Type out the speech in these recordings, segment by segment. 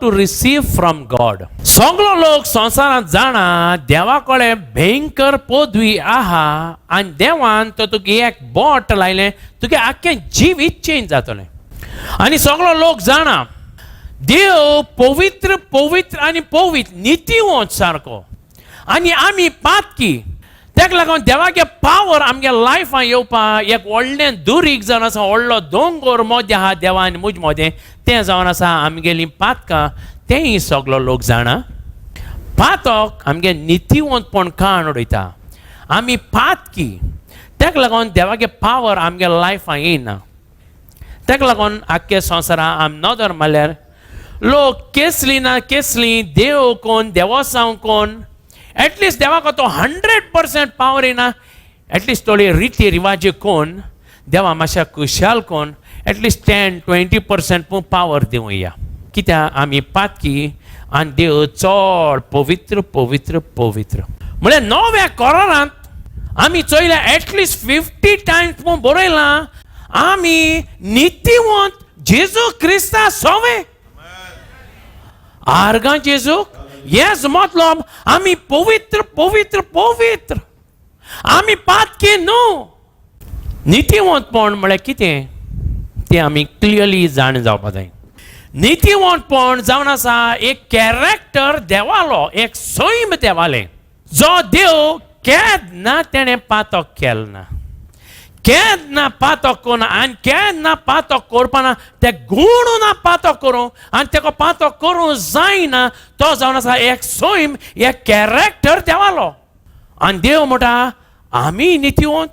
to receive from God. सगलो लोक संवसारांत जाणा, देवा कडेन भयंकर पदवी आहा आनी देवान तो तुका एक बोट लायलें, तुगे आख्खें जिवीत चेंज जातलें. आनी सगलो लोक जाणा, देव पवित्र, पवित्र आनी पवित्र, नितीवंत सारको आनी आमी पातकी. तेका लागून देवागे पावर आमगे लायफान येवपा एक व्हडलें दुरीग जावन आसा, व्हडलो दोंगोर मोदें आहा देवा आनी मुज मोदें, तें जावन आसा आमगेलीं पातकां. तेंय सगलो लोक जाणा. पातक आमगे नितीवंतपण काण उडयता. आमी पातकी, तेका लागून देवागे पावर आमगे लायफान येयना. तेका लागून आख्खे संवसारा आमी नदर मारल्यार लोक केसली ना केसली देव कोण, देवसांव कोण, एटलिस्ट देवाक तो 100% पावर येना, एटलिस्ट थोडी रिती रिवाजी कोण देवा मातशा खुशाल कोण एटलिस्ट 10-20% पूण पावर दिवया. कित्याक आमी पातकी आनी देव चड पवित्र, पवित्र, पवित्र. म्हळ्यार नव्या करारांत आमी चोयल्या, एटलिस्ट 50 टायम्स पूण बरयलां आमी नितीवंत जेजू क्रिस्ता सोवे आर्गां जेजूक. येस, मतलब आमी पवित्र, पवित्र, पवित्र, आमी पातकी न्हू. नितीवंतपण म्हळ्यार कितें तें आमी क्लियरली जाण जावपा जाय. नितीवंतपण जावन आसा एक कॅरेक्टर देवालो, एक सैम देवालें, जो देव केन्ना तेणें पातक केलें ना, केन्ना पातक करना आनी केन्ना पातक करपाना. ते गुण ना पातक करूं आनी तेका पातक करूं जायना. तो जावन आसा एक सैम, एक कॅरेक्टर देवालो. आनी देव म्हणटा आमी नितीवंत.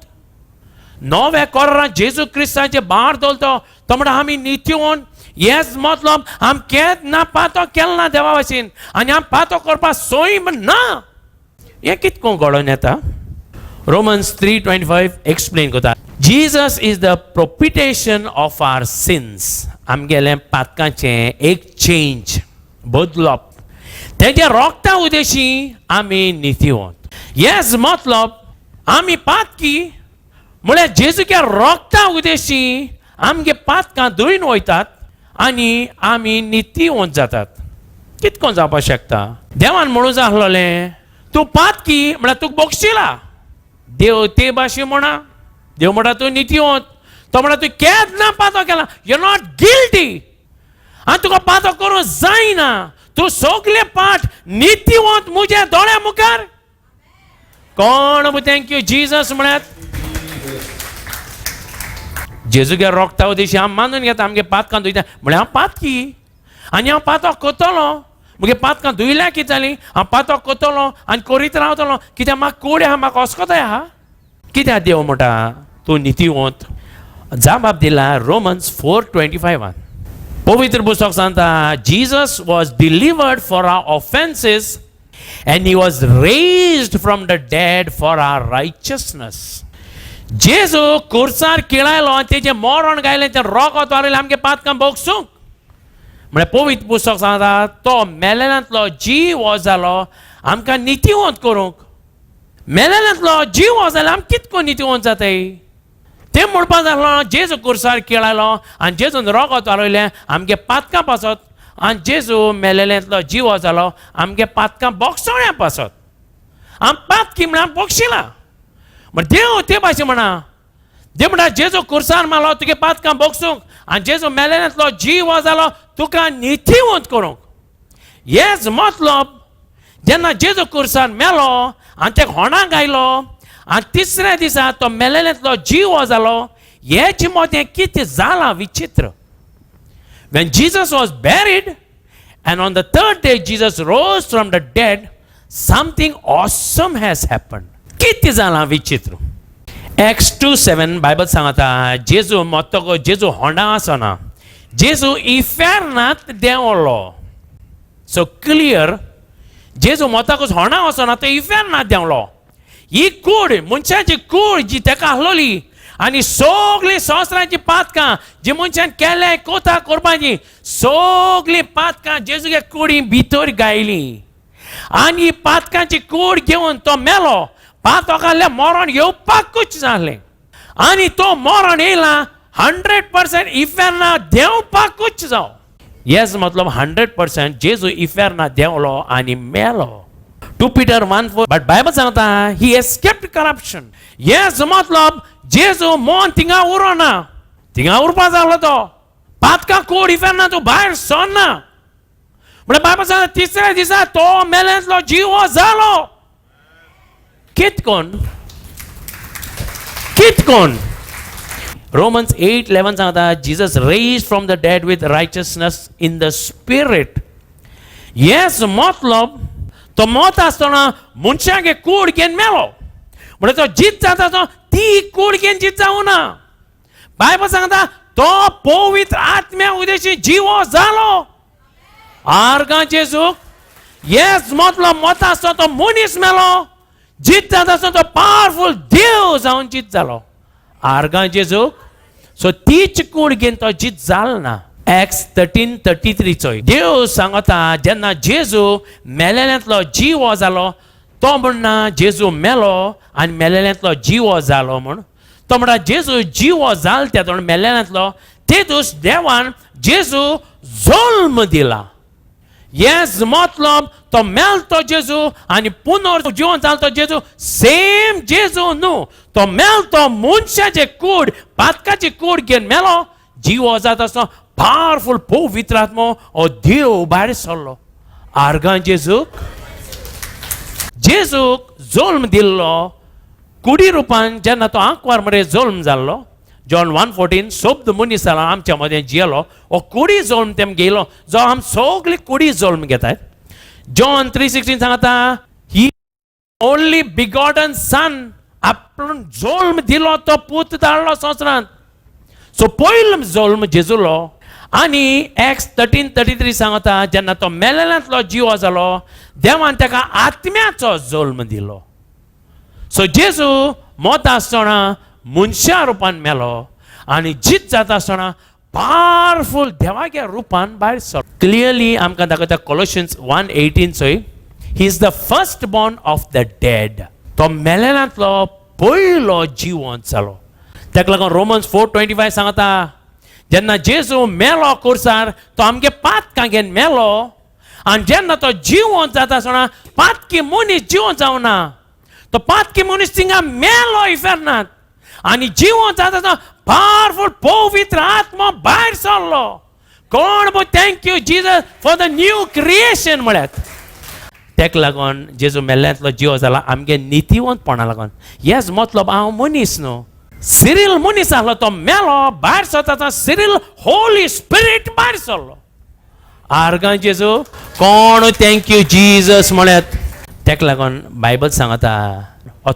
नव्या करारान जेजू क्रिस्ताचे बार दवरतो, तो म्हणटा आमी नितीवंत. हेच मतलब आम केन्ना पातक केलें ना देवा भाशेन आनी आम पातक करपाक सैम ना. हें कितको घडोवन येता? Romans 3:25 explain करता, Jesus is the propitiation of our sins. आमगेलें पातकांचें एक चेंज, बदलप. तेज्या रोगता उदेशी आमी नितीवंत. येस, मतलब आमी पातकी म्हळ्यार जेजूच्या रोगता उदेशी आमगे पातकां धुयन वयतात आनी आमी नितीवंत जातात. कितको जावपाक शकता? देवान म्हणून जाहलोलें, तूं पातकी म्हळ्यार तुका बक्षिला. देव ते भाशे म्हणा, देव म्हणटा तूं नितीवंत. तो म्हणटा तूं केन्ना पातो केला, you not guilty आनी तुका पातो करूंक जायना. तूं सगळे पाठ नितीवंत म्हज्या दोळ्या मुखार. कोण thank you Jesus म्हळ्यार जेजूगे रोगता उदेशी हांव मानून घेता, आमगे पातकां धुयता. म्हळ्यार हांव पातकी आनी हांव पातक करतलो. मुगे पातकां धुयल्या, कितें जालीं? हांव पातक करतलो आनी करीत रावतलो. कित्याक? म्हाका कोड आहा, म्हाका अस्कताय आहा. कित्याक देव म्हणटा तूं नितीवंत? जाबाब दिला रोमन्स 4:25. पवित्र पुस्तक सांगता, Jesus was delivered for our offences and he was raised from the dead for our righteousness. जेजू कुर्सार किळायलो आनी तेजें मरण गायलें, तें रोगत वारयलें आमगे पातकां भोगसूंक. म्हळ्यार पवित्र पुस्तक सांगता, तो मेलेल्यांतलो जीव जालो आमकां नितीवंत करूंक. मेलेल्यांतलो जीव जाल्यार आमी कितको नितीवंत जाताय? तें म्हणपा जालो, जेजू कुर्सार किळायलो आनी जेजून रोगत वारयलें आमगे पातकां पासत आनी जेजू मेलेल्यांतलो जीव जालो आमगे पातकां बोगसोण्या पासत. आम पातकी म्हळ्यार बोगशिला. म्हण देव ते भाशेन म्हणा, देव म्हणटा जेजू कुर्सान मारलो तुगे पातकां बोगसूंक आनी जेजू मेलेल्यांतलो जीव जालो तुका नितीवंत करूंक. हेच मतलब जेन्ना जेजू कुर्सान मेलो आनी ते होणाक आयलो आनी तिसऱ्या दिसा तो मेलेल्यांतलो जीव जालो, हेच मदें कितें जालां विचित्र. When Jesus was buried and on the third day Jesus rose from the dead, something awesome has happened. कितें जालां विचित्र? एक्स 2:7 बायबल सांगता, जेजू मत्तको जेजू होंडा आसना, जेजू इफेर्नात देंवलो. सो क्लियर, जेजू मताकूच होंडा वचना, तो इफेर्नात देंवलो. ही कूड, मनशाची कूड जी तेका आहलोली आनी सगळीं संवसाराची पातकां जी मनशान केले, कोता, करपाची सगळीं पातकां जेजूगे कुडी भितर गायली आनी पातकांची कूड घेवन तो मेलो. पातक आहलें मरण येवपाकूच जालें आनी तो मरण येयला, 100% इफेर्ना देंवपाकूच जावं. येस मतलब 100% जेजू इफेर्ना देंवलो आनी मेलो. 2 Peter 1:4, but Bible सांगता ही एस्केप्ड करप्शन. येस मतलब जेजू मोन थिंगा उरोना, थिंगा उरपा जालो तो पातका कोड इफेर्ना तूं भायर सरना. म्हळ्यार बायबल सांगता तिसऱ्या दिसा तो मेल्यांतलो जिवो जालो. कितकोन कितकोन Romans 8:11 सांगता Jesus raise from the dead with righteousness in the spirit. Yes मतलब तो मत आसतना मनशागे कूड घेवन मेलो, म्हणल्यार तो जीत जाता तो ती कूड घेवन जीत जावना. बायबल सांगता तो पवित्र आत्म्या उदेशी जिवो जालो. आर्गां जेजूक. येस मतलब मत आसतना तो मनीस मेलो, जीत जाता आसतना तो पावरफूल देव जावन जीत जालो. आर्गां जेजूक. सो तीच कूड घेवन तो जीत जाल ना. एक्स 13:33 चोय, देव सांगता जेन्ना जेजू मेलेल्यांतलो जिवो जालो, तो म्हणना जेजू मेलो आनी मेलेल्यांतलो जिवो जालो म्हूण. तो म्हणटा जेजू जिवो जाल त्या तोंड मेलेल्यांतलो, ते दीस देवान जेजू जल्म दिला. येस मतलब तो मेल तो जेजू आनी पुनर जिवन जाल तो जेजू सेम जेजू न्हू. तो मेल तो मनशाचे कूड, पातकाची कूड घेवन मेलो, जिवो जाता आसतना पावरफूल पवित्र आत्मो हो देव भायर सरलो. आर्गां जेजूक. जेजूक जल्म दिल्लो कुडी रुपान जेन्ना तो आंकवार मरे जल्म जाल्लो. जॉन 1:14, शब्द मनीस जाला आमच्या मदें जियेलो. हो कुडी जल्म तेम घेयलो, जो आम सगळी कुडी जल्म घेतात. जॉन 3:16 सांगता ही ओनली बिगॉटन सन, आपण जल्म दिलो तो पूत धाडलो संवसारांत. सो पयलो जल्म जेजूलो. आनी एक्स 13:33 सांगता जेन्ना तो मेलेल्यांतलो जिवो जालो, देवान ताका आत्म्याचो जल्म दिलो. सो जेजू मोत आसतना मनशा रुपान मेलो आनी जीत जाता आसतना पावरफूल देवाच्या रुपान भायर सर. क्लियरली आमकां दाखयता कोलोशन्स 1:18 चोय, he is the first born of the dead. तो मेलेल्यांतलो पयलो जिवंत जालो. ताका लागून रोमन्स 4:25 सांगता जेन्ना जेजू मेलो कुर्सार, तो आमगे पातकां घेवन मेलो आनी जेन्ना तो जिवंत जाता आसतना पातकी मनीस जिवंत जावना. तो पातकी मनीस थिंगा मेलो इफेर्नात आनी जिवंत जाता आसतना पावरफूल पवित्र आत्मो भायर सरलो. कोण बो thank you Jesus for the new creation म्हळ्यात. तेका लागून जेजू मेल्ल्यांतलो जिवो जाला आमगे नितीवंतपणा लागून. येस मतलब हांव मनीस न्हू, सिरील मनीस आहलो, तो मेलो, भायर सरता सिरील होली स्पिरीट भायर सरलो. आर्गां जेजू. कोण thank you Jesus म्हळ्यात. तेका लागून बायबल सांगता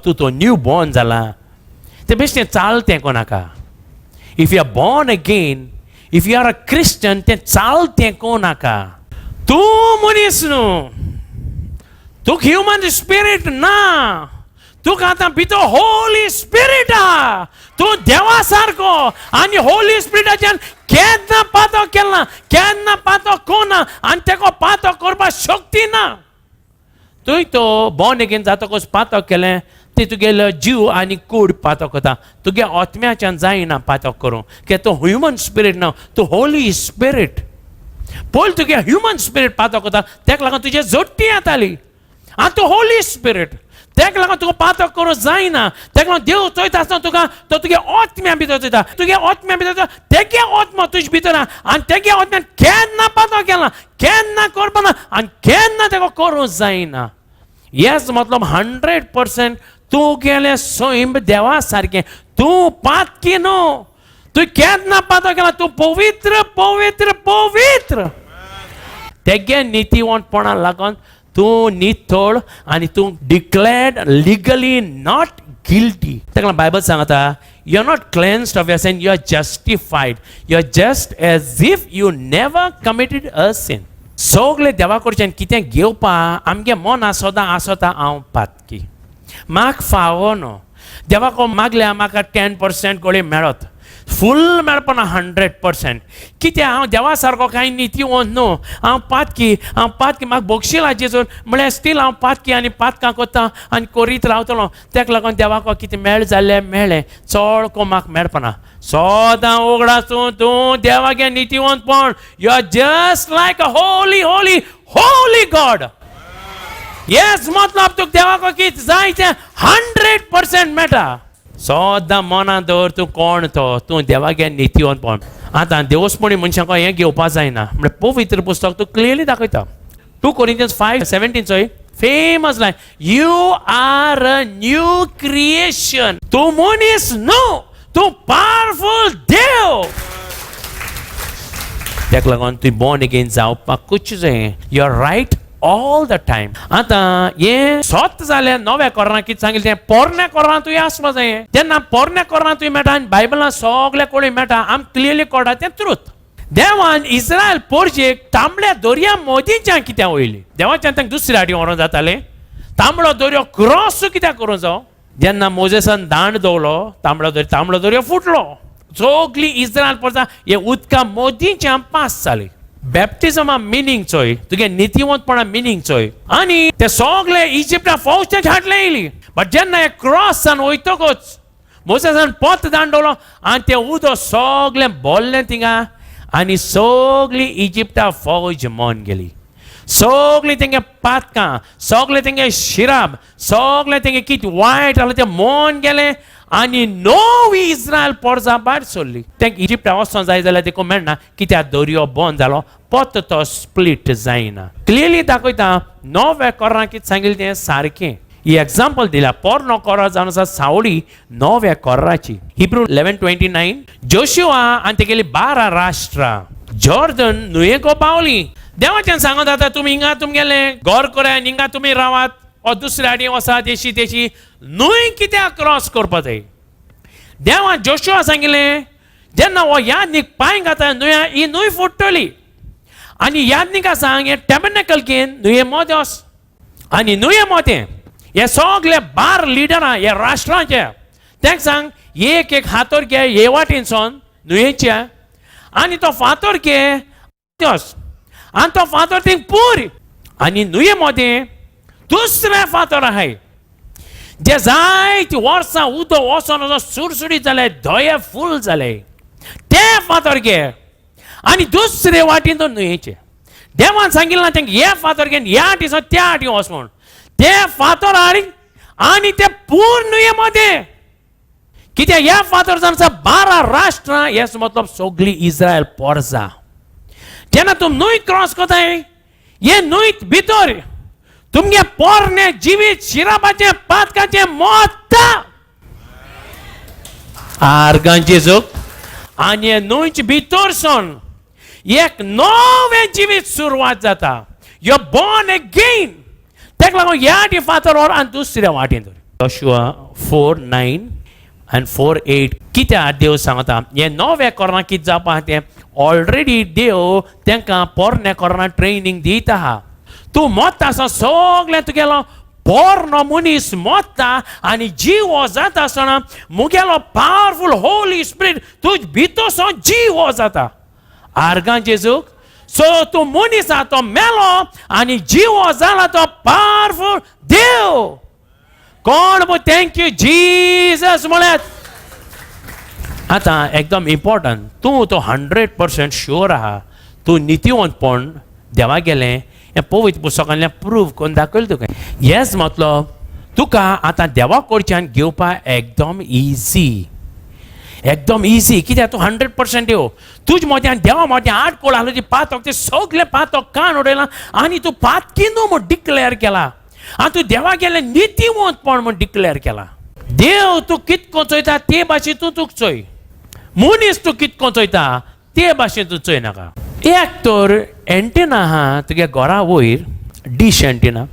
तूं तो न्यू बॉर्न जाला, तें बेश्टें चालतें कोणाका. If you are born again, if you are a Christian, तें चालतें कोणाका. तूं मनीस न्हू, तुका ह्युमन स्पिरीट ना, तुका आतां भितर होली स्पिरीट आहा. तूं देवा सारको आनी होली स्पिरिटाच्यान केन्ना पातो केला, केन्ना पातो कोना आनी तेका पातो करपाक शक्ती ना. तुवें तो बॉर्न अगेन जातकच पातो केलें, ती तुगेलो जीव आनी कूड पातो करता, तुगे आत्म्याच्यान जायना पातो करूंक, कित्याक तूं ह्युमन स्पिरीट ना, तूं होली स्पिरीट. पयलीं तुगे ह्युमन स्पिरीट पातो करता, तेका लागून तुजे जोडटी येताली. आनी तूं होली स्पिरीट, तेका लागून तुका पातो करूंक जायना. तेका लागून देव चोयता आसतना तुका तो तुगे आत्म्या भितर चोयता. तुगे आत्म्या भितर तेगे आत्मा तुजे भितर आहा आनी तेगे आत्म्यान केन्ना पातो केला, केन्ना करपाना आनी केन्ना तेका करूंक जायना. येस मतलब 100% तूं गेलें सैम देवा सारकें. तूं पातकी न्हू, तूं केन्ना पातो केला, तूं पवित्र पवित्र पवित्र. तेगे नितीवंतपणा लागून तूं नितळ आनी तूं डिक्लेर्ड लिगली not guilty. ताका लागून बायबल सांगता you are not cleansed of your sin, you are justified, you are just as if you never committed a sin. सगळे देवा कडच्यान कितें घेवपा आमगे मन सदां आसता हांव पातकी, म्हाका फावो न्हू. देवाक मागल्या म्हाका 10% गोळी मेळत, फूल मेळपाना 100%. कित्याक हांव देवा सारको कांय नितीवंत न्हू, हांव पातकी, हांव पातकी, म्हाका बक्षिला जेजून म्हळ्यार स्टील हांव पातकी आनी पातकां करता आनी करीत रावतलो. तेका लागून देवाक कितें मेळ जाल्लें मेळ्ळें, चड को म्हाका मेळपाना. सदां उगडास तूं देवागे नितीवंतपण, you are just like a holy holy holy God. Yes मतलब तुका देवाक कितें जाय तें 100% मेळटा. सदां मनां दवर तूं कोण तो, तूं देवागे नितीवंतपण. आतां देवस्पणी मनशांक हें घेवपा जायना म्हळ्यार पवित्र पुस्तक तूं क्लियरली दाखयता. 2 Corinthians 5:17 चोय, famous line, you are a new creation. तूं मनीस न्हू, तूं पावरफूल देव. तेका लागून तुवें बॉर्न अगेन जावपाकूच जाय. You are right all the time. आतां हें सत जालें नव्या कोरान कितें सांगिल्लें तें पोरण्या कोरान तुवें आसपा जाय. तेन्ना पोरण्या कोरान तुवें मेळटा आनी बायबलान सगल्या कोळी मेळटा, आमकां क्लियरली कळटा तें ट्रूथ. देवान इस्रायल पोरजेक तांबड्या दर्या मदींच्यान कित्याक वयली? देवाच्यान तांकां दुसऱ्या हाटी व्हरोन जातालें, तांबडो दर्यो क्रॉस कित्याक करूं जावं? जेन्ना मोजेसान दांड दवलो तांबडो दर्यो, तांबडो दर्यो फुटलो, सगळी इस्रायल पोरजा हे उदका मदींच्यान पास जाली. बॅप्टिजमा मिनींग चोय, तुगे नितीवंतपणा मिनींग चोय. आनी ते सगळे इजिप्टा फौज हाडले येयली, बट जेन्ना हे क्रॉसान वयतकच मोजेसान पोत दांड दवलो आनी तें उदक सगळें बोल्लें थिंगा आनी सगळी इजिप्टा फौज मन गेली. सगळीं तेंगे पातकां, सगळें तेंगे शिराब, सगळें तेंगे कितें वायट जालें तें मन गेलें आनी नवी इस्रायल पोरजा भायर सरली. तेंका इजिप्टा वचों जाय जाल्यार देखून मेळना, कित्याक दर्यो बंद जालो, पोत तो स्प्लीट जायना. क्लियरली दाखयता नव्या कोरान कितें सांगिल्लें तें सारकें. ही एग्जाम्पल दिल्या, पोरणो कोरा जावन आसा सावळी नव्या कोराची. हिब्रू 11:29, जोशुआ आनी तेगेली 12 राष्ट्रां जॉर्डन न्हंयेको पावली. देवाच्यान सांगत आतां तुमी हिंगा तुमगेले घर कराय आनी हिंगा तुमी रावात, ओ दुसऱ्या हाटी वसात येशी तेशी, न्हंय कित्याक क्रॉस करपा जाय? देवान जोशुआ सांगिल्लें जेन्ना हो यादनीक पांय घाता न्हंया, ही न्हंय फुट्टली आनी यादनिका सांग हें टॅबनॅकल घेवन न्हंये मदें वच आनी न्हंये मदें हे सगळे 12 लिडरां हे राष्ट्रांचे तेंक सांग एक एक हातोर घे हे वाटेनसून न्हंयेच्या आनी तो फातोर घे वच आनी तो फातोर थिंग पूर आनी न्हंये मदें दुसरे फातोर आहाय जे जायती वर्सां उदक वचोन वचोन सुरसुरीत जाले, धये फूल जाले, ते फातर घे आनी दुसरे वाटेन तो न्हंयेचे. देवान सांगिल्लें ना तांकां हे फातर घेवन ह्या वाटेसून त्या वाटेन वच म्हूण, ते फातर हाड आनी ते पूर न्हंये मदें. कित्याक ह्या फातर जावन आसा 12 राष्ट्रां, हेच मतलब सगळी इस्रायल पोरजा. जेन्ना तूं न्हंय क्रॉस करताय, हे न्हंय भितर तुमगे पोरणे जिवीत शिरापाचें पातकाचें मोत्ता आर्गां जेजूक आनी हे न्हंयचे भितर सोन एक नवें जिवीत सुरवात जाता. You born again. तेका लागून ह्या वाटी फातर व्हर आनी दुसऱ्या वाटेन धर. Joshua 4:9 आनी 4:8, कित्याक देव सांगता हें नव्या कोरां कितें जावपा आहा तें ऑलरेडी देव तांकां पोरण्या कोरां ट्रेनींग दिता आहा. तूं मोत्ता आसतना सगळें तुगेलो पोरणो मनीस मोत्ता आनी जिवो जाता आसतना मुगेलो पावरफूल होली स्पिरीट तुज भितर जिवो जाता. आर्गां जेजूक. सो तूं मनीस आहा तो मेलो आनी जिवो जाला तो पावरफूल देव. कोण thank you Jesus म्हळ्यार आतां एकदम इम्पॉर्टंट, तूं तो 100% शुअर आहा तूं नितीवंतपण देवा गेलें, हें पवित्र पुस्तकांतल्यान प्रूव करून दाखयलें तुका. येस मतलब तुका आतां देवा कडच्यान घेवपाक एकदम इजी, एकदम इजी. कित्याक तूं 100% देव तुज मोद्यान देवा मोद्यान आडकोळ आसलो ती पातक ते सगळें पातक कान उडयलां आनी तूं पातकी न्हू म्हूण डिक्लेअर केला आनी तूं देवा गेलें नितीवंतपण म्हूण डिक्लेअर केला. देव तूं कितको चोयता ते भाशेन तूं तुका चोय, मनीस तूं कितको चोयता ते भाशेन तूं चोय नाका. एक तर एंटेना आहा तुगे घरा वयर डीश एंटेना,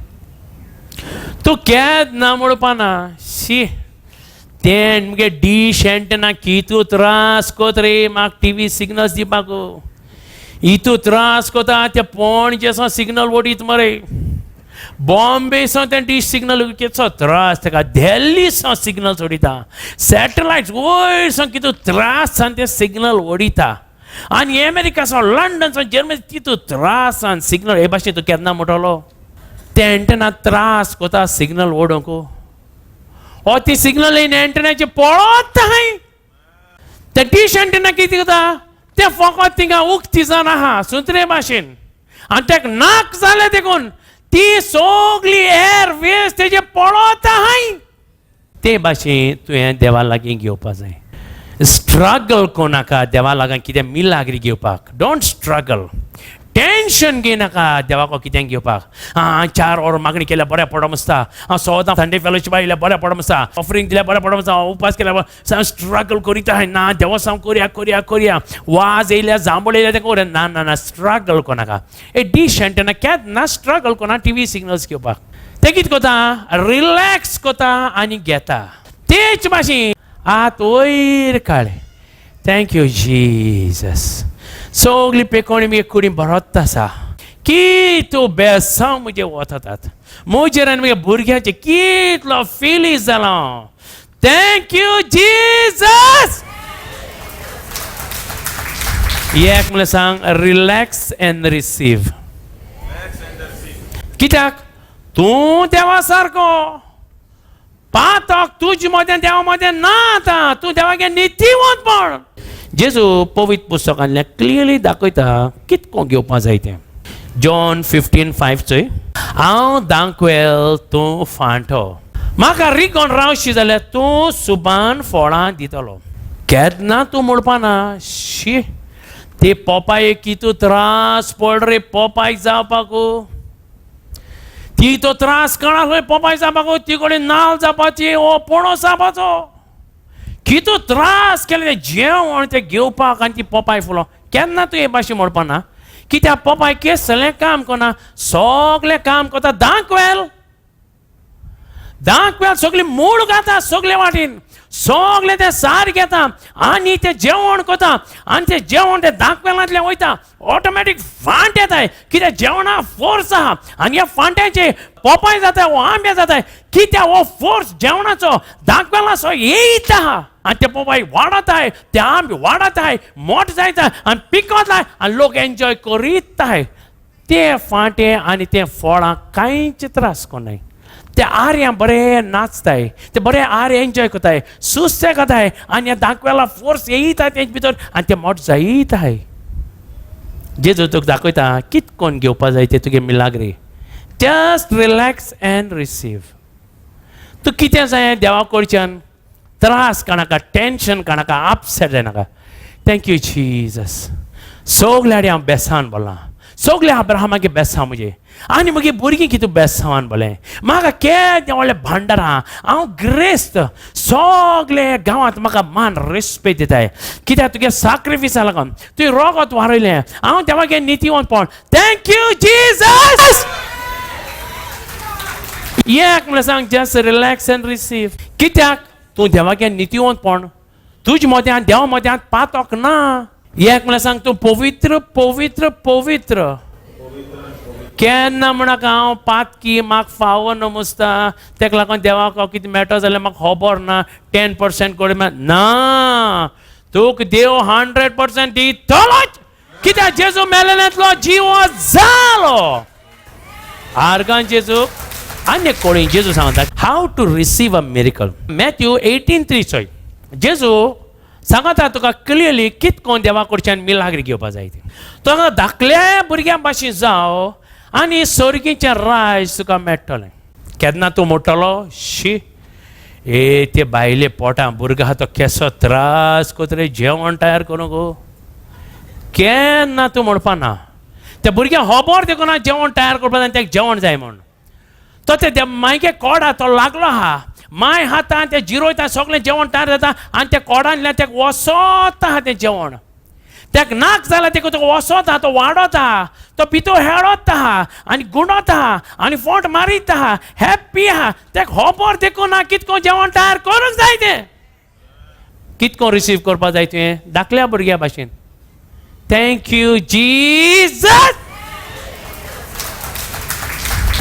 तूं केन्ना म्हणपा शी तें मुगे डीश एंटेना कितू त्रास कोत रे म्हाका टिवी सिग्नल्स दिवपाक, इतू त्रास कोता ते पणजे सिग्नल वडीत मरे. बॉम्बे सावन तें डीश सिग्नल कितलो त्रास ताका, दिल्ली सावन सिग्नल सोडिता, सॅटलायट्स वयर सावन कितलो त्रासान तें सिग्नल ओडिता, आनी अमेरिका सावन लंडन सावन जर्मनी कितलो त्रासान सिग्नल. हे भाशेन तूं केन्ना म्हणटलो ते एंटेना त्रास कोता सिग्नल ओडूंक, हो ती सिग्नल येयन एंटेनाचे पळत हांय. ते डीश एंटेना कितें करता तें फकत थिंगा उक्ती जावन आहा सुत्रे भाशेन, आनी तेका नाक जालें देखून ती सगली एअर वेव्स तेजे पळत आहाय. ते भाशेन तुवें देवा लागीं घेवपा जाय. स्ट्रगल कोनाका देवा लागीं कितें मिलाग्री घेवपाक, don't struggle. Tension घेयनाका देवाको कितें घेवपाक. आं 4 वर मागणी केल्यार बरें पडोम आसता, हांव सदां संडे फेलोशिपा येयल्यार बरें पडोम आसता, ऑफरिंग दिल्यार बरें पडोम आसता, उपास केल्यार स्ट्रगल करीत आहाय ना देवसांव करया करया करया, वाज येयल्यार जांबळ येयल्यार तें करया, ना ना ना स्ट्रगल कोनाका. ए डीश एंटेना केन्ना स्ट्रगल कोना टिवी सिग्नल्स घेवपाक. तें कितें कोता रिलॅक्स कोता आनी घेता. तेच भाशेन आत वयर काडलें, thank you Jesus, सगली पेकोणी मुगे कुडी बरोत आसा, की तूं बेसांव म्हजें वतात म्हजेर आनी म्हगे भुरग्यांचें कितलो फिलीस जाला. Thank you Jesus. एक म्हणल्यार सांग रिलॅक्स एंड रिसीव. कित्याक तूं देवा सारको पातक तुजे मदें देवा मदें ना, आतां तूं देवागे नितीवंतपण. जेजू पवित्र पुस्तकांतल्यान क्लियरली दाखयता कितको घेवपा जाय तें. जॉन 15:5 चोय, हांव दांकवेल तूं फांटो, म्हाका रिगोन रावशी जाल्यार तूं सुबान फळां दितलो. केन्ना तूं म्हणपा ना शी ते पोपाये कितू त्रास पड रे पोपाय जावपाक, ती तो त्रास कळा पोपाय जावपाक, ती कडेन नाल जावपाची ओ पणस जावपाचो, कितू त्रास केले तें जेवण तें घेवपाक आनी ती पोपाय फुलो. केन्ना तूं हे भाशेन म्हणपा ना, कित्याक पोपाय केसलें काम करना, सगलें काम करता दांकवेल दांकवेल सगळी मूळ घाता सगळे वाटेन, सगळें तें सार घेता आनी तें जेवण करता, आनी तें जेवण तें दांकवेलांतलें वयता ऑटोमॅटीक फांट येताय, कित्याक जेवणा फोर्स आहा आनी ह्या फांट्याचे पोपाय जाता वो आंबे जाताय, कित्याक हो फोर्स जेवणाचो दांकवेलाचो येयत आहा आनी ते पोपाय वाडताय, ते आंबे वाडताय, मोठ जायता आनी पिकताय आनी लोक एन्जॉय करीताय. ते फांटे आनी ते फळां कांयच त्रास कोन्नाय, ते आर्यां बरें नाचताय, ते बरे आर्य एन्जॉय करताय, सुस्ते करताय आनी ह्या दाखवेला फोर्स येयता तेंचे भितर आनी ते मोठ जायताय. जेजू तुका दाखयता कित कोण घेवपा जाय ते तुगे Milagre. Just relax and receive. तूं कितें जाय देवा कडच्यान त्रास काडनाका, टेंशन काडनाका, अपसेट जायनाका. Thank you Jesus. सगल्या हांव बेसान बोलां, सगळे अब्राहमागे बेसांव म्हजे आनी म्हगे भुरगीं कितें बेसांवान बोलें, म्हाका केदें व्हडलें भांडार आहा, हांव ग्रेस्त, सगळे गांवांत म्हाका मान रेस्पेद दिताय, कित्याक तुगे साक्रिफिसा लागून तुवें रोगत वारयलें, हांव देवागे नितीवंतपण. Thank you Jesus. एक म्हणल्यार सांग जस्ट रिलॅक्स एंड रिसीव. कित्याक तूं देवागे नितीवंतपण, तुज मद्यांत देवा मद्यांत पातक ना. एक म्हणल्यार सांग तूं पवित्र पवित्र पवित्र. केन्ना म्हणाका हांव पातकी, म्हाका फावो नमस्ता, तेका लागून देवाक हांव कितें मेळटा जाल्यार म्हाका खबर ना, 10% कडेन ना, तुका देव 100% दितलोच, कित्याक जेजू मेलेल्यांतलो जिवो जालो. आर्गान जेजू आनी कोणी जेजू सांगता how to receive a miracle. Matthew 18:3 चोय, जेजू सांगता तुका क्लियरली कित कोण देवा कडच्यान मिलाग्री घेवपा जाय ती. तुका धाकल्या भुरग्यां भाशेन जाव आनी सर्गीचें राज तुका मेळटलें. केन्ना तूं मोडटलो शी ए ते बायले पोटां भुरगो आहा तो केसो त्रास कोत रे जेवण तयार करूंक, केन्ना तूं म्हणपा ना. त्या भुरग्यांक खबर देखून ना जेवण तयार करपा जाय, तेका जेवण जाय म्हूण तो ते मायगे कोडा तो लागलो आहा, माय हातान ते जिरोयता सगळें जेवण तयार जाता आनी त्या कोडांतल्यान तेका वसोत आहा तें जेवण, तेका नाक जाल्यार तेका तो वसोत आहा, तो वाडत आहा, तो भितर हेळत आहा आनी गुणत आहा आनी फोट मारीत आहा, हॅप्पी आहा. तेका खबर देखून ना कितको जेवण तयार करूंक जाय तें, कितको रिसीव करपा जाय तुवें धाकल्या भुरग्या भाशेन. Thank you Jesus.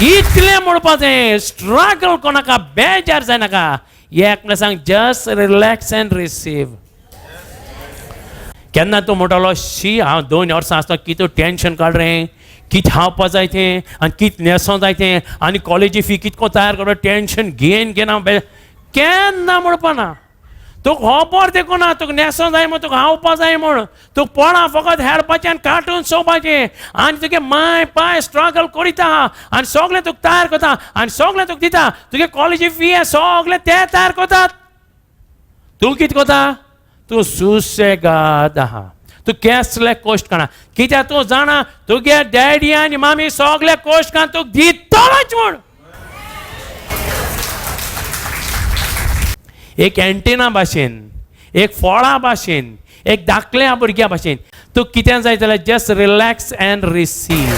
इतलें म्हणपाचें, स्ट्रगल कोणाका, बेजार जायनाका. एक म्हळ्यार सांग, जस्ट रिलॅक्स अँड रिसीव. केन्ना तूं म्हणटलो, शी, हांव 2 वर्सां आसतना कितें टेंशन काड रे, कितें खावपा जाय तें आनी कितें न्हेसों जाय तें आनी कॉलेजी फी कितको तयार करप, टेंशन घेन घेन हांव केन्ना म्हणपा ना. तुका खबर देखून ना, तुका न्हेसों जाय म्हूण, तुका खावपा जाय म्हूण, तुका पोळां फकत हेडपाचें आनी कार्टून चोवपाचें आनी तुगे माय पाय स्ट्रगल करीत आहा आनी सगळें तुका तयार करता आनी सगळें तुका दिता. तुगे कॉलेजी फी सगळें ते तयार करतात. तूं कितें करता? तूं सुसेगाद आहा, तूं केसले कश्ट काडना, कित्याक तूं जाणा तुगे डॅडी आनी मामी सगळे कश्ट काडून तुका दितलोच म्हूण. एक एंटेना भाशेन, एक फळां भाशेन, एक धाकल्या भुरग्या भाशेन, तूं कितें जाय जाल्यार जस्ट रिलॅक्स अँड रिसीव.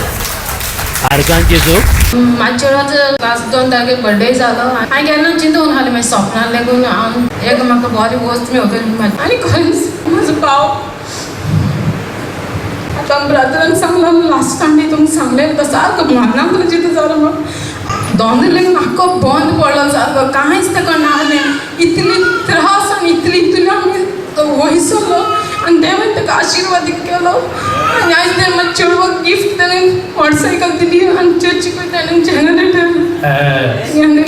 आर्गां जेजू. म्हाज्या चेडवाचो क्लास 2 तारखेक बर्थडे जालो. हांवें केन्ना चिंतून हालें मागीर सपनान लागून हांव एक म्हाका बरी वस्त मेवतली आनी खरेंच म्हजो भाव आतां ब्रदरान सांगलो लास्ट टायम तुमकां सांगलें तो सारको मरणाक जितो जालो म्हण दोन लागून आख्खो बंद पडलो सारको, कांयच ताका नासलें. इतली त्रास आनी इतली इतली आमी तो वयसलो आनी देवान ताका आशिर्वाद केलो आनी आयज तें म्हाज्या चेडवाक गिफ्ट ताणें मोटरसायकल दिली आनी चर्चीक ताणें जनरेटर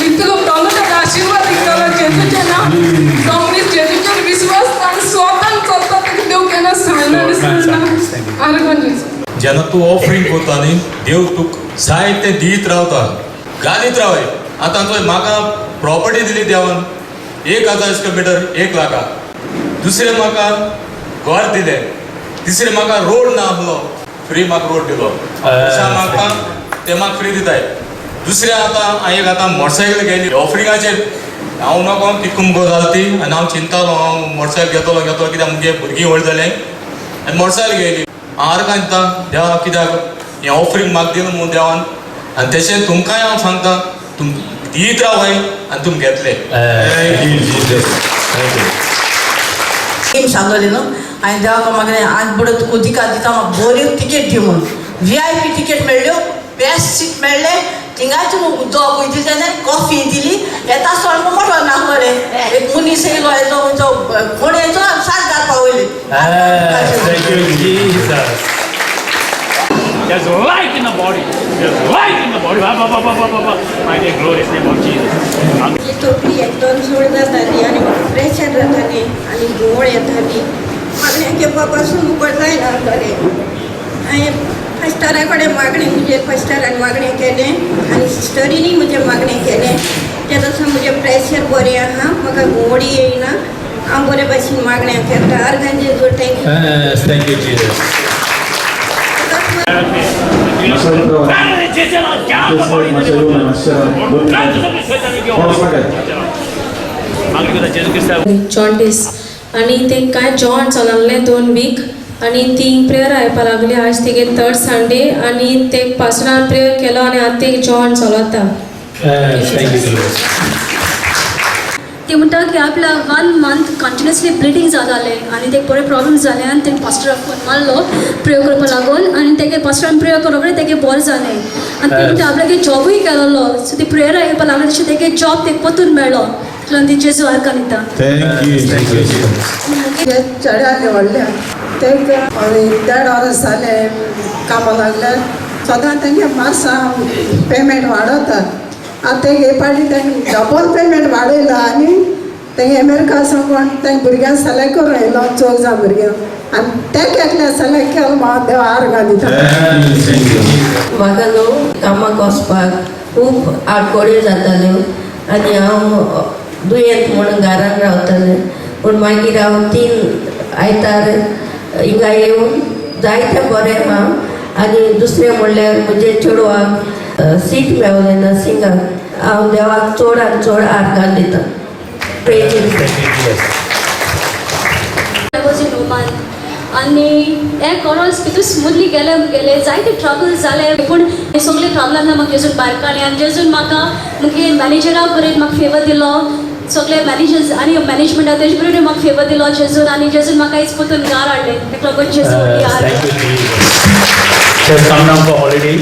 इतलो ताणो ताका आशिर्वाद केलो. जेजूचें नांव डोंगरी, जेजूचेर विस्वास आनी स्वतान चलता ताका देव केन्ना सांगना आनी सांगना. आर्गां जेजू. जेन्ना तूं ऑफरींग करता न्ही, देव तुका जाय तें दीत रावता, घालीत रावय. आतां चोय, म्हाका प्रॉपर्टी दिली देवान 1000 स्क्वेर मिटर 1 लाखा, दुसरें म्हाका घर दिलें, तिसरें म्हाका रोड ना आहलो, फ्री म्हाका रोड दिलो, म्हाका ते म्हाका फ्री दिताय. दुसरें आतां हांवें एक आतां मोटरसायकल घेतली ऑफरिंगाचेर. हांव नको कितको मुगो जाल ती आनी हांव चिंतालो हांव मोटरसायकल घेतलो घेतलो, कित्याक मुगे भुरगीं व्हड जालें आनी मोटरसायकल घेयली. हांव आर्गां दिता देवा, कित्याक हें ऑफरींग म्हाका दिलां म्हूण देवान. आनी तशें तुमकांय हांव सांगता, तुम दीत रावाय आनी तुम घेतले. टीम सांगली न्हू, हांवें देवाक मागलें, आज बरो तुका उदिका दिता, म्हाका बऱ्यो तिकेट दी म्हूण. VIP ticket मेळ्ळ्यो, बेस्ट सीट मेळ्ळें. थिंगाच उदक दिली तेणें, कॉफी दिली. येता आसतना मोटो ना मरे एक मनीस येयलो, येचो खंयचो कोण येयचो आनी सात घाल पावयली. Thank you, Jesus. There's life in the body. There's life in the body. Ba, ba, ba, ba, ba, ba. My dear, glorious name of Jesus. म्हजी तकली एकदम जोड जाताली आनी म्हाका प्रेशर जाताली आनी घुंवळ येताली. मागण्या घेवपा पासून मुखार जायना आसलें. हांवें पास्टरा कडेन मागणें, म्हजें पास्टरान मागणें केलें आनी सिस्टरीनी म्हजें मागणें केलें. ते तसो म्हजें प्रेशर बरें आहा, म्हाका घुंवळी येयना, हांव बरे भाशेन मागण्या करता. आर्गां जेजू. Thank you. Thank you, Jesus. Jaundice आनी ते कांय जॉन चलल्लें 2 वीक आनी ती प्रेयर आयकपा लागली. आज तिगे 3rd Sunday आनी ते पास्टरान प्रेयर केलो आनी आतां ते जॉन चलता. ते म्हणटा की आपल्या 1 मंथ कंटिन्युअसली ब्लिडींग जातालें आनी ते बरे प्रॉब्लम जाले आनी तेणें पास्टराक फोन मारलो प्रेयर करपा लागून आनी तेगे पास्टरान प्रेयर करून रोखडें तेगे बरें जालें. आनी ते म्हणटा आपल्यागे जॉबूय केलेलो, सो ती प्रेयर आयकपा लागली तशें तेगे जॉब तेका परतून मेळ्ळो. ताका ती जेजू आर्गां दिता. हे चेड्याले व्हडल्या तेंकां 1.5 वर्स जालें कामां लागल्यार, सदां तेंगे मार्सा पेमेंट वाडोवतात. आतां तेंगे हे पाटी तेंगे डबल पेमेंट वाडयला आनी तेंगे अमेरिका सावन तेंगे भुरग्यांक सिलेक्ट करून येयलो, चौग जाण भुरग्यांक, आनी तेका एकल्या सिलेक्ट केलो म्हाका देव आर्गां दिता. म्हाका न्हू कामाक वचपाक खूब आडखळ्यो जाताल्यो आनी हांव दुयेंत म्हणून घरान रावतालें. पूण मागीर हांव 3 आयतार हिंगा येवन जायतें बरें आहा. आनी दुसरें म्हणल्यार म्हजे चेडवाक सीट मेवलें नर्सिंगाक. हांव देवाक चड आनी चड आर्गां दिता. Praise. I was in Oman आनी एक वरोस कितू स्मुथली गेले गेले, जायते ट्रबल जाले पूण हे सगळे ट्रबलांतल्यान म्हाका जेजून भायर काडलें आनी जेजून म्हाका मुगे मॅनेजरा बरें म्हाका फेवर दिलो, सगळे मॅनेजर्स आनी मॅनेजमेंटा तेजे बरोबर म्हाका फेवर दिलो जेजून आनी जेजून म्हाका आयज परतून घार हाडलें. ताका लागून जेजू. Thank you, Jesus. Just come down for holiday.